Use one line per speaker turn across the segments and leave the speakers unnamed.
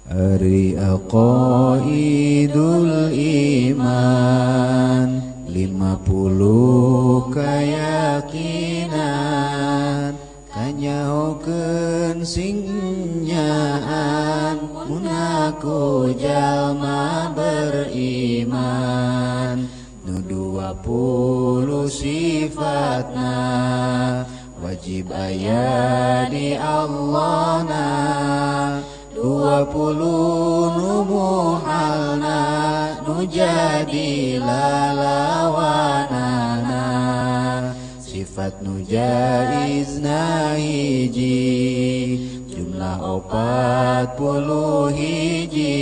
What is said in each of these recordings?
Ari aqaidul iman 50 keyakinan kanyahokeun sing nyaan mun aku jalma beriman nu 20 sifatna wajib aya di Allahna 20 nu muhalna nu jadi lalawanana sifat nu jaizna hiji jumlah 40 hiji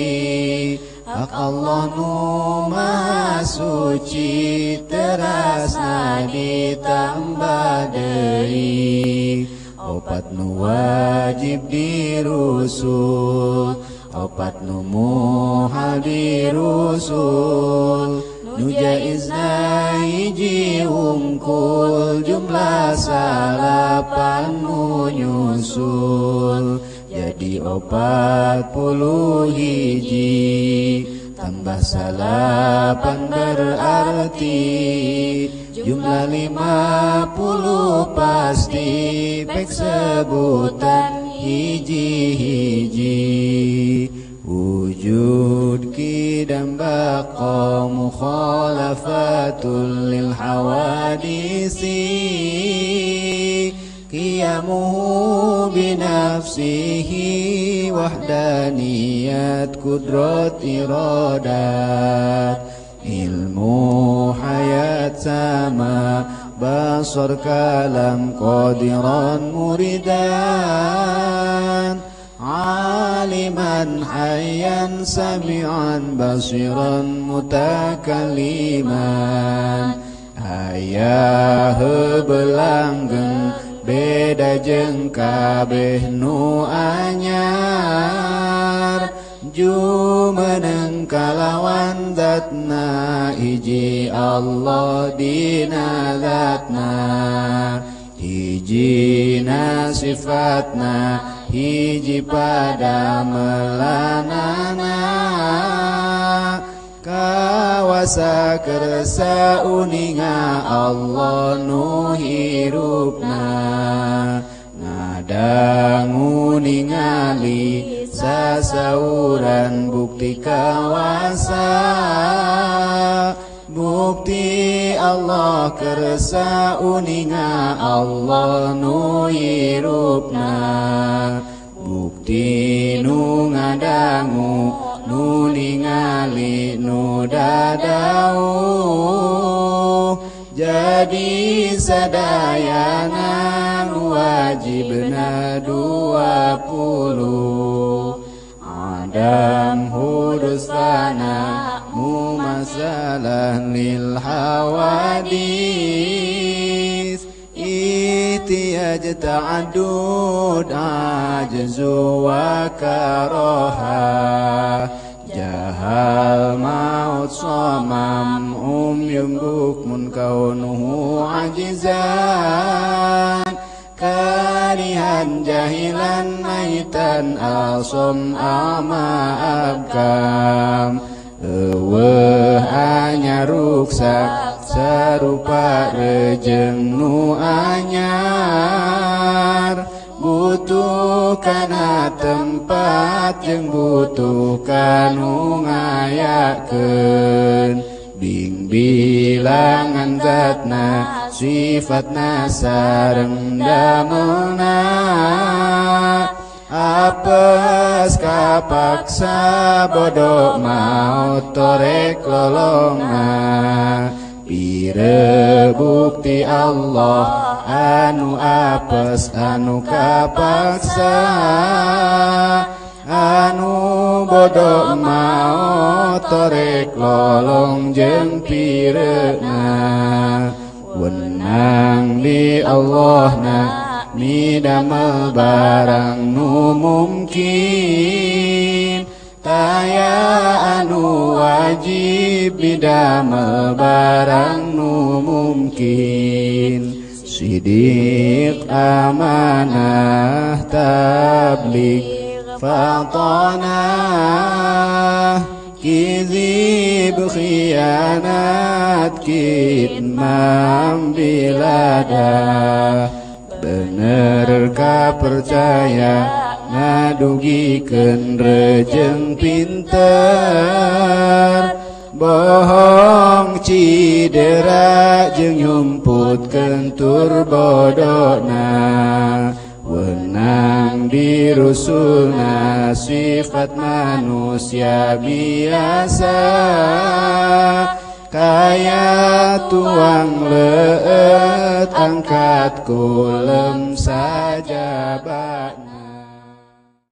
hak Allah nu maha suci terasna ditambah deui 4 nu wajib di rusul 4 nu muhal di rusul nu jaizna hiji hungkul jumlah 9 nu nyusul jadi 40 hiji tambah 9 berarti jumlah 50 pasti pek sebutan hiji-hiji wujud kidam baqa mukhalafatul lil hawadisi qiyamuhu binafsihi wahdaniyat kudrat iradat ilmu hayat sama basar kalam qadiran muridan aliman hayyan sami'an basiran mutakaliman ayah belanggeng beda jeung kabeh nu anyar jumeneng kalawan zatna hiji Allah dina zatna hijina sifatna hiji pada melanana kawasa kersa uninga Allah nu hirupna ngadangu ningali sasauran bukti kawasa bukti Allah kersa uninga Allah nu hirupna bukti nu ngadangu nu ningali nu dadau jadi sadayana nu wajibna 20 adam hudusana mumasalah lil hawadis ihtiyaj ta'addud ajzu wa karaha jahal maut samam umyum bukmun kaunuhu ajizan karihan jahilan maitan asom ama abkam eueuh anyar ruksak sarupa rejeng nu anyar butuh kana tempat jeung butuh kanu ngayakeun bing bilangan zatna sifatna sareng damelna apes kapaksa bodoh maot torek lolonga pire bukti Allah anu apes anu kapaksa anu bodoh maot torek lolong jeung pireuna wenang di Allahna midamel barang nu mungkin taya anu wajib midamel barang nu mungkin sidik amanah tabligh Fatonah kizib khianat kitmam bilada. Bener ka percaya ngadugikeun rejeng pinter. Bohong cidera jeung nyumputkeun tur bodona. Wenang dirusulna sifat manusia biasa. Kaya tuang leut angkat kulem sajabana.